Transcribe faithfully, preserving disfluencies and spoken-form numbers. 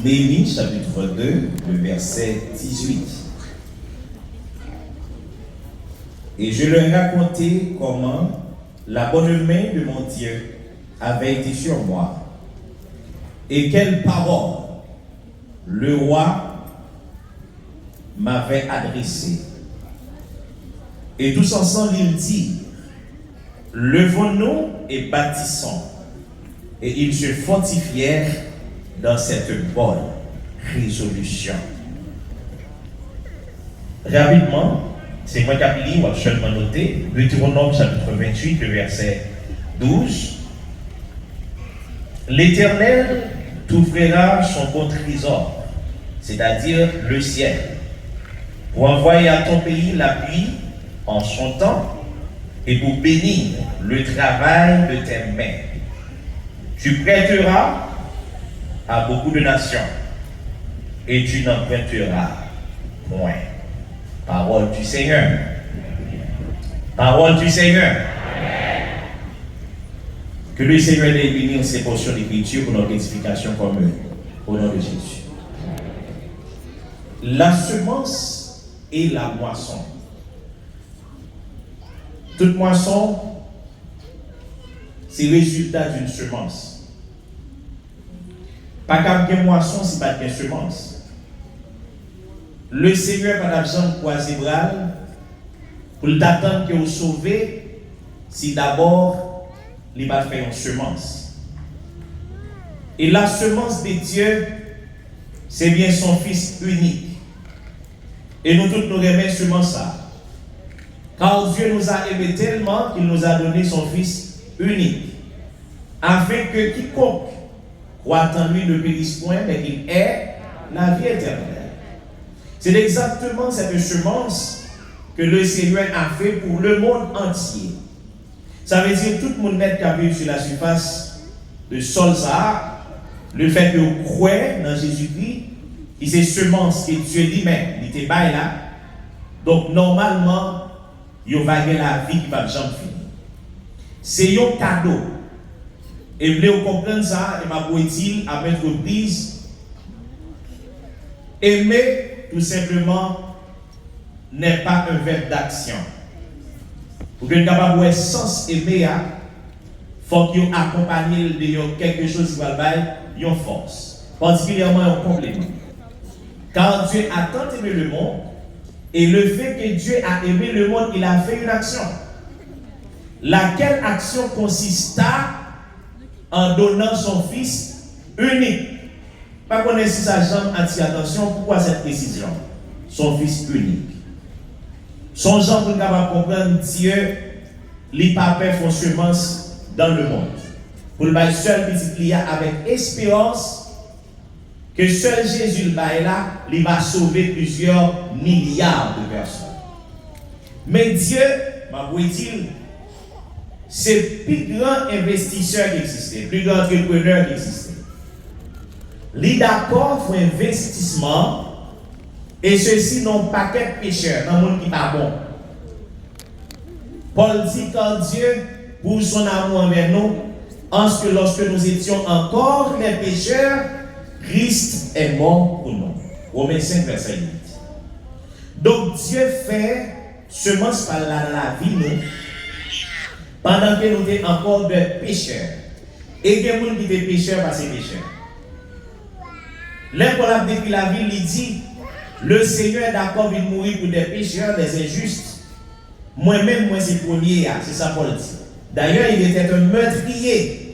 Néhémie chapitre deux, le verset dix-huit. Et je leur racontai comment la bonne main de mon Dieu avait été sur moi, et quelles paroles le roi m'avait adressées. Et tous ensemble ils dirent, Levons-nous et bâtissons. Et ils se fortifièrent dans cette bonne résolution. Rapidman, se mwen k ap li, w ap sèlman note, Deutéronome chapitre vingt-huit, le verset douze. L'Éternel t'ouvrira son bon trésor, c'est-à-dire le ciel, pour envoyer à ton pays la pluie en son temps et pour bénir le travail de tes mains. Tu prêteras à beaucoup de nations et tu n'emprunteras point. Parole du Seigneur. Parole du Seigneur. Que le Seigneur veuille bénir ces portions d'écriture pour notre édification commune. Au nom de Jésus. La semence et la moisson. Tout mwason, se rezilta d'une semence. Pa kab gen mwason si pa t gen semans. Lesenyè pa t ap janm kwaze bra l pou l t atann ke w sove si dabò li pa t fè yon semans. Et la semence de Dieu, c'est bien son Fils unique. E nou tout nou renmen semans sa a. Car Dieu nous a aimés tellement qu'il nous a donné son Fils unique, afin que quiconque croit en lui ne périsse point, mais qu'il ait la vie éternelle. C'est exactement cette semence que le Seigneur a fait pour le monde entier. Sa vle di tout moun nèt k ap viv sou lasifas de sòl sa a, lefètke yo kwè nan Jezikri, ki se semans ke Dye li menm li te bay la, donk nòmalman, yo va gen lavi ki p ap janm fini. Se yon kado. E m vle w konprann sa, e m ap redi l a maintes reprises, aimer, tout simplement, n'est pas un verbe d'action. Pou ke n kapab wè sans eme a, fòk yo akonpanye l de yon kèlkechoz ki pral bay yon fòs, patikilyèman yon konpliman. Car Dieu a tant aimé le monde, et le fait que Dieu a aimé le monde, il a fait une action. Laquelle action consista en donnant son Fils unique? Pa konnen si sa janm atire atansyon, pourquoi cette précision? Son Fils unique. Se yon jan pou n kapab konprann Dye, li pa pè fè semans dans le monde. Pou l bay sèl pitit li a avèk esperans ke sèl Jezi l bay la, li va sove plizyè milya de pèsòn. Men Dye, m ap redi l, se pi gran envestisè ki egziste, pi gran antreprenè ki egziste. Li dakò fè envestisman, e sesi nan yon pakèt pechè, nan moun ki pa bon. Pòl di, car Dieu prouve son amour envers nous, en ce que lorsque nous étions encore des pécheurs, Christ est mort pour nous. Romains cinq, verset huit. Donk, Dye fè semans pa l la nan lavi nou, pandan ke nou te ankò de pechè. E gen moun ki te pechè pase pechè. Lè Pòl ap dekri lavi l, li di, Le Seigneur dakò vin mouri pou des pécheurs, des injustes. Mwen menm, mwen se premye a, se sa Pòl di. D'ailleurs, il était un meurtrier.